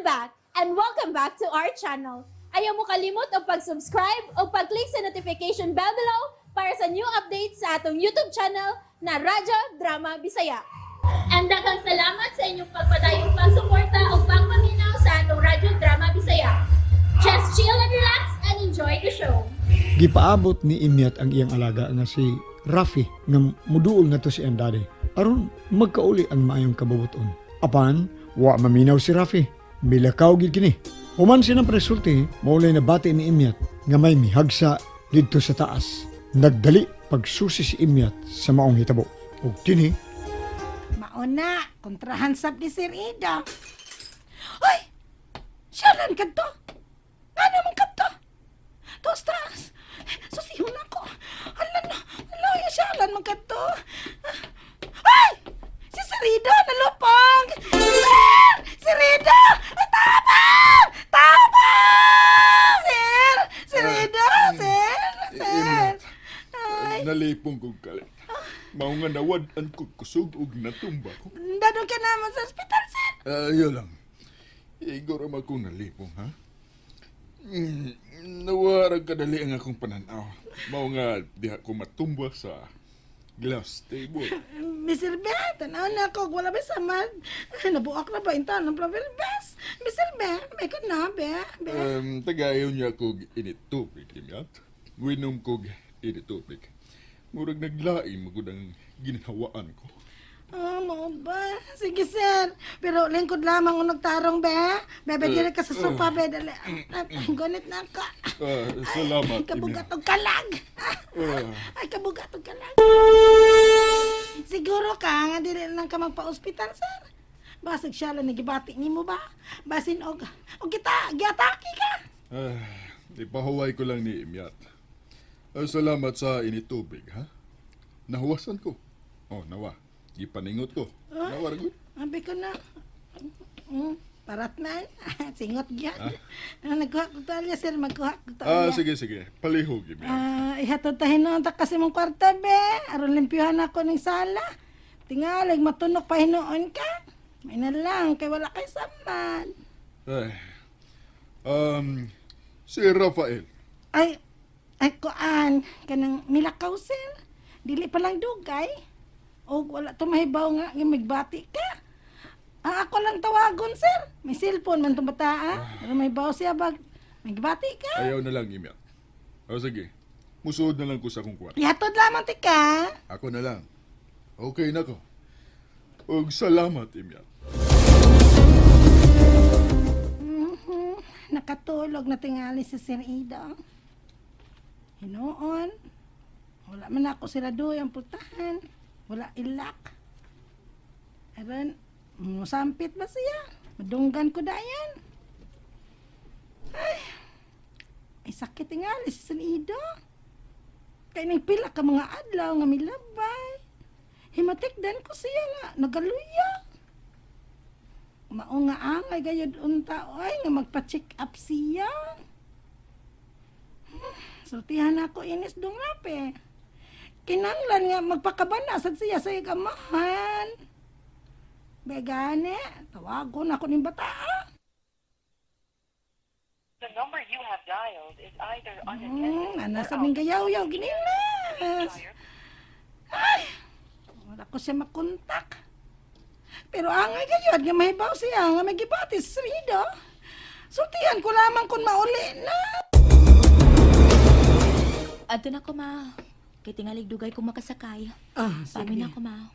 I'm back and welcome back to our channel. Ayaw mo kalimot og pag-subscribe o pag-click sa notification bell below para sa new updates sa atong YouTube channel na Radyo Drama Bisaya. And daghang salamat sa inyong pagpadayong pagsuporta o pagpaminaw sa atong Radyo Drama Bisaya. Just chill and relax and enjoy the show. Gipaabot ni Imyat ang iyang alaga nga si Rafi nga muduol na to si iyang daddy aron magkauli ang maayong kabubuton. Apan, wa maminaw si Rafi. Milakaw gid kini. Human siya ng presulti, maulay nabati ni Imyat nga may mihagsa didto sa taas. Nagdali pagsusi si Imyat sa maong hitabo. Ug kini, Mauna, kontrahan sab ni Sir Ida. Ay! Siyalan kadto! Ano man kadto? Tos taas! Susihon ako! Hala na! Hala, siyalan man kadto! Ay! Si Sir Ida nalupang! Sir! Sir Ida! Ay, tabang! Tabang! Sir! Sir Ida! Sir! Sir! Imyat. Ay! Nalipong kong kalit. Mao nga nawad-an ko kusog og natumba ko. Dadong ka naman sa ospital, sir! Ayaw lang. Igor ang akong nalipong, ha? Nawarag kadali ang akong pananaw. Mao nga diha ko matumba sa glass table. Mr. B, tanaw na ako, wala ba samad? Nabuak na ba inta ng Flavel Bes? Mr. B, may ko na, be, be. Tagayaw niya kog initupik, Imyat. Winom kog initupik. Murag naglain magud ang ginhawaan ko. Ah, mao ba? Sige, sir. Pero lingkod lamang ang nagtarong, be. Bebe, dili ka sa sopa, be. Dali. Ay, gunit na ako. Ah, salamat, Ay, kabugat Imyat. og kalag. Ah. Ay, kabugat og kalag. Siguro ka nga dili lang ka magpa-ospital, sir. Basig siya lang nagibati nimo ba? Basin og kita giatake ka. Ah, ipahuway ko lang ni Imyat. Ah, salamat sa initubig, ha? Nahuwasan ko. Oh, nawa. Gipaningot ko. Nawa, ragot. Abi ko na. Parat na. Singot gyud. Ah. Nagkuha ko talya, sir. Magkuha ko Ah, talya. sige, sige. Palihog, Imyat. Ah, ihatod ta hinuon ta kasi mong kwarta, be. Aron limpyuhan ako ning sala. Tingalig, matunok pa hinuon ka. May na lang, kay wala kay samad. Ay. Si Rafael. Ay, ay kuan, kanang milakaw, sir. Dili pa lang dugay. O wala tumahibaw nga, nga magbati ka. Ah, ako lang tawagon, sir. May cellphone man tong bata, ah. Pero may baw siya bag magbati ka. Ayaw na lang, Imyat. Oh, sige. Musuod na lang ko sa akong kwarta. Ihatod lamang ti ka. Ako na lang. Okay na ko. Og salamat, Imyat. Nakatulog na tingali si Sir Ida. Hinuon. Wala man ako siradoy ang pultahan. Wala ilak. Aron, musampit ba siya? Madunggan ko dayan. Ay, ay sakit tingali si Sir Ida. Kay ning pila ka mga adlaw nga milabay. Himatikdan ko siya nga nagaluya. Mao nga angay gayud unta oy nga magpa-check up siya. Sultihan ako inis dong rape. Kinanglan nga magpakabana sad siya sa iyang amahan. Begane, tawagon ako ning bata. Ah. The number you have dialed is either unattended Ana or sa out ning of gayaw-yaw service. ginilas. Try your Ay, wala ko siya makontak. Pero angay gayud nga mahibaw siya nga may gibati sa Rida. Sultihan ko lamang kung mauli na. Adto na ko, ma. Kay tingalig dugay ko makasakay. Ah, Pamin ako, ma.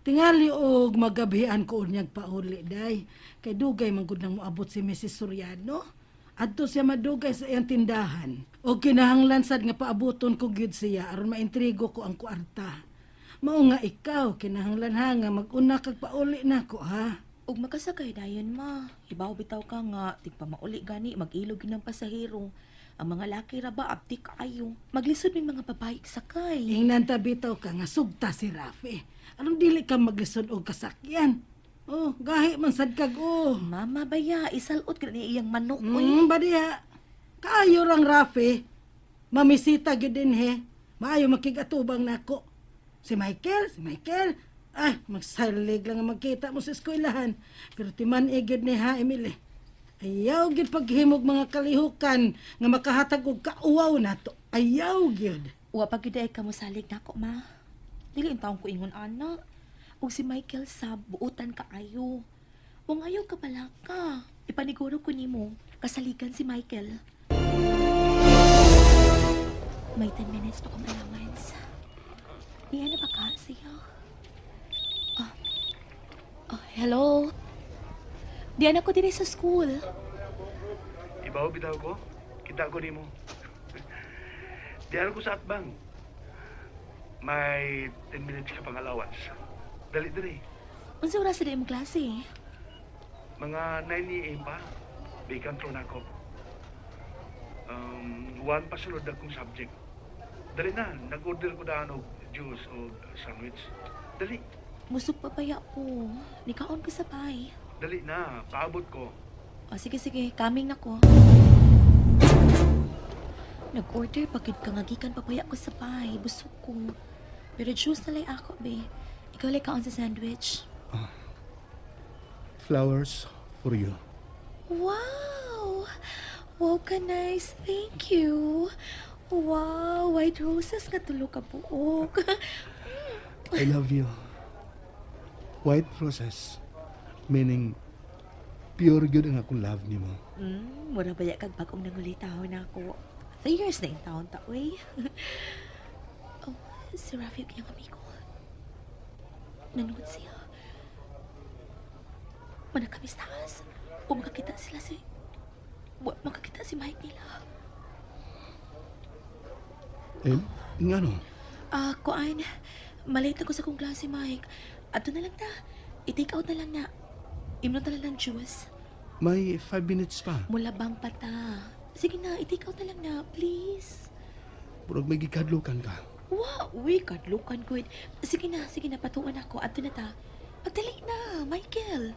Tingali og magabihan ko unyag pauli day. Kay dugay man gud nang moabot si Mrs. Soriano. Adto siya madugay sa iyang tindahan. Og kinahanglan sad nga paaboton ko gyud siya aron maintrigo ko ang kwarta. Mao nga ikaw kinahanglan ha nga mag-una kag pauli nako ha. Ug makasakay dayon, ma. Hibaw bitaw ka nga tigpamauli gani mag-ilog yun ang pasahero. Ang mga laki ra ba abti kaayo. Maglisod may mga babae sakay. Ingnan ta bitaw ka nga sugta si Rafi. Aron dili ka maglisod og kasakyan. Oh, gahi man sad kag oh. Mama baya, isalot ka ni iyang manok oy. ba diha? Kaayo rang Rafi. Mamisita gyud dinhi. Maayo makigatubang nako. Si Michael, si Michael. Ah, magsalig lang ang magkita mo sa eskwelahan. Pero timan gyud ni ha, Emily. Ayaw gyud paghimog mga kalihukan nga makahatag og kauwaw nato. Ayaw gyud. Wa pa gyud ay kamusalig nako, ma. Dili intawon ko ingon ana. Ug si Michael sab buotan kaayo. Ug ayaw ka pala ka. Ipaniguro ko nimo kasaligan si Michael. May 10 minutes pa kong allowance. Di na ba ka siya? Ah, oh, hello. Di na ko dinhi sa school. Ibaw bitaw ko. Kita ko nimo. Diyan ko sa atbang. May 10 minutes ka pang allowance. Dali dali. Unsa oras na imong klase? Mga 9 a.m. pa. Vacant row na ako. One pa sulod akong subject. Dali na, nag-order ko daan og juice o sandwich. Dali, Musog pa baya ko. Nikaon ko sa bay. dali na, paabot ko. O sige sige, coming na ko. Nag-order pa gid ka nga gikan papaya ko sa bay, busog ko. Pero juice na lay ako, be. Ikaw lay kaon sa sandwich. Flowers for you. Wow! Wow ka nice. Thank you. Wow, white roses nga tulo ka buok. I love you. White roses, meaning pure gyud ang akong love nimo. Mura baya kag bag-ong nangulitaw na ako. 3 years na yung taon ta, uy. Oh, si Rafi ug iyang amigo. Nanood siya. Manakami sa taas. O makakita sila si... Wa, makakita si Mike nila. Eh, ngano? Ah, kuan. Malate ako sa kong klase, Mike. Ato na lang ta. I-take out na lang na. Imnon na lang ng juice. May 5 minutes pa. Mula bang pata. Sige na, i-take out na lang na, please. Murag may gikadlukan ka. Wow, uy, kadlukan ko. Sige na, patuan ako. Ato na ta. Pagdali na, Michael.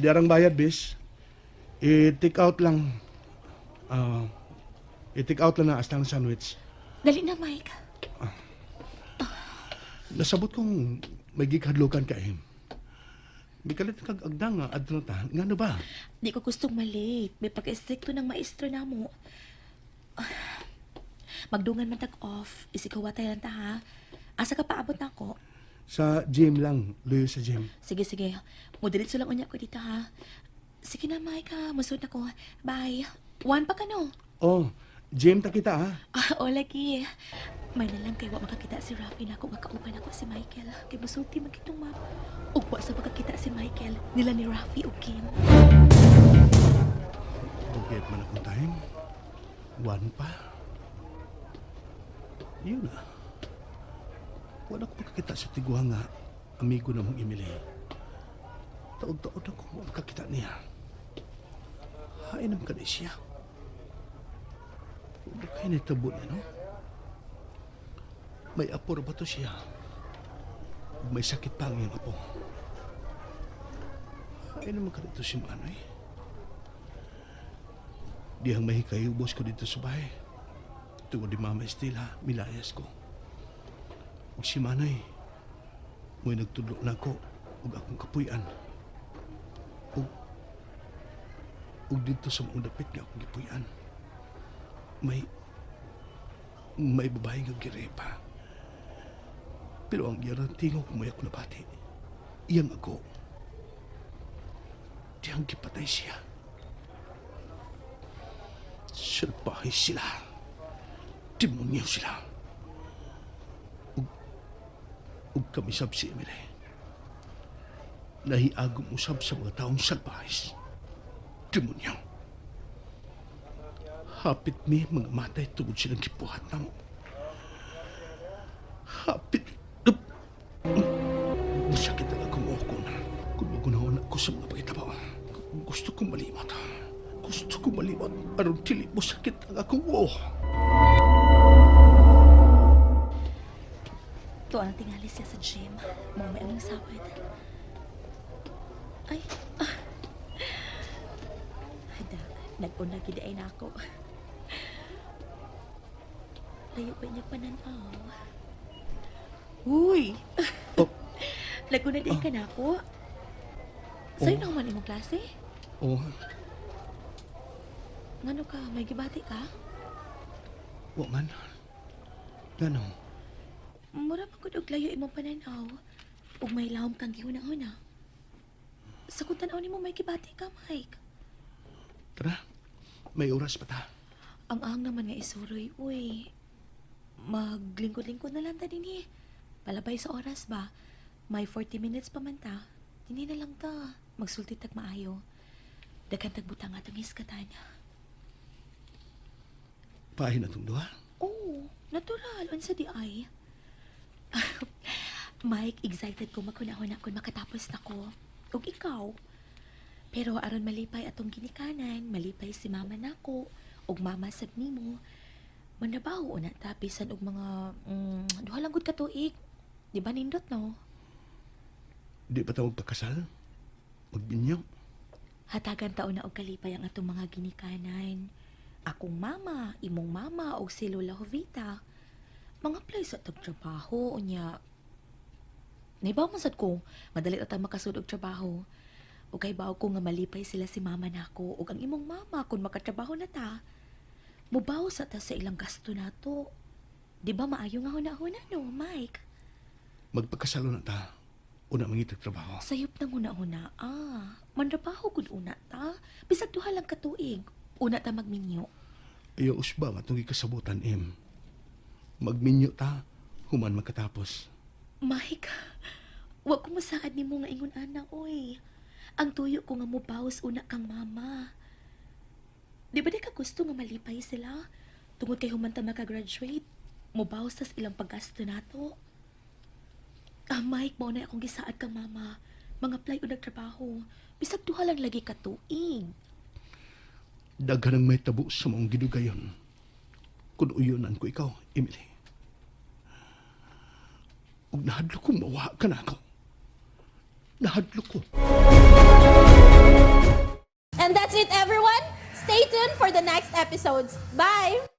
Diarang bayad, bis. I-take out lang. Ah, i-take out lang na hasta ang sandwich. Dali na, Mike. Nasabot kong may gikadlukan ka eh. May kalit kag agdang nga adto na ta. Ngano ba? Di ko gustong malate. May pag-estrikto ng maestro na mo. Magdungan man tag off. Isigawatay lang ta, ha? Asa ka paabot na ako? Sa gym lang, luyo sa gym. Sige, sige. Mudiretso lang unya ko dito, ha? Sige na, Mike, ha? Musod na ko. Bye. One pa ka, no? Oh, gym ta kita ah. Ah, o lagi. May na lang kay wa makakita si Rafi na ako makauban ako si Michael. Kay musulti man kitong ma'am. Ug wa sa makakita si Michael nila ni Rafi ug Kim. Dugay man akong time. One pa. Yun na. Wala ko makakita sa tiguang nga amigo na mong Emily. Taod-taod ako makakita niya. Hain naman ka na siya. Wala kayo nitabo niya, no? May apo ra ba to siya? Ug may sakit pa ang iyang apo. Hain naman ka dito si Manoy. Dihang mahikay ubos ko dito sa bahay. Tungod ni Mama Estela, milayas ko. Ug si Manay, mo'y nagtudlo na ako ug akong kapuy-an. Ug, ug dito sa maong dapit nga akong gipuy-an. May babae nga girepa. Pero ang iyang tingog mo'y ako nabati. Iyang ako. Dihang gipatay siya. Salbahe sila. Demonyo sila. Ug, ug kami sab si Emily. Nahiagom usab sa mga taong salbahes. Demonyo. Hapit mi mga matay tungod silang gibuhat namo. Hapit. Up. Masakit ang akong ukon. Kung magunahon ako sa mga pagkitabo. Gusto kong malimot. Gusto kong malimot. Aron dili mo sakit ang akong uo. Tuwa ang tingali siya sa gym. Mga may among sawad. Ay, ah. Hada, nag-una gid ay na ako. Layo pa niya pananaw. Uy! Oh. Laguna di ka na ako. Sa'yo na man imong klase? Oh, Ngano ka? May gibati ka? wa man. Ngano? Mura pa gud og layo imong pananaw. Ug may lahom kang gihuna-huna. Sa kung tan-aw nimo may gibati ka, Mike. Tara, may oras pa ta. Ang ang naman nga isuroy, uy. Maglingkod-lingkod na lang ta dinhi. Palabay sa oras ba? May 40 minutes pa man ta. Dinhi na lang ta. Magsulti tag maayo. Daghan tag butang atong hiskatan. Pahin na tong duha. Oo, natural. Unsa di ay? Mike, excited ko maghuna-huna kung makatapos na ko. Ug ikaw. Pero aron malipay atong ginikanan, malipay si mama nako ug mama sad nimo. Manabaho na ta bisan og mga duha lang gud ka tuig. Di ba nindot no? Di pa ta magpakasal? Magbinyo? Hatagan taon na og kalipay ang atong mga ginikanan. Akong mama, imong mama og si Lola Jovita. Mga apply sa tag trabaho unya. Naibaw man sad ko, madali ra ta makasud og trabaho. Ug kay bawo ko nga malipay sila si mama nako ug ang imong mama kung makatrabaho na ta. Mubaw sa ta sa ilang gasto nato. Di ba maayo nga huna-huna no, Mike? Magpakasal na ta. Una mangitag trabaho. Sayop nang huna-huna, ah. Manrabaho gud una ta. Bisag duha lang ka tuig. Una ta magminyo. Ayaw usba nga itong gikasabutan, em. Magminyo ta, human makatapos. Mike, wa ko masaad nimo nga ingon ana oy. Ang tuyo ko nga mobawas una kang mama. Di ba di ka gusto nga malipay sila? Tungod kay human ta makagraduate, mobawas tas ilang paggasto nato. Ah, Mike, mao na akong gisaad kang mama. Mga apply o nagtrabaho. Bisag duha lang lagi ka tuig. Daghan ang may tabo sa maong gidugayon. Kung uyunan ko ikaw, Emily. Ug nahadlo ko mawa ka na ako. Nahadlo ko. And that's it, everyone. Stay tuned for the next episodes. Bye!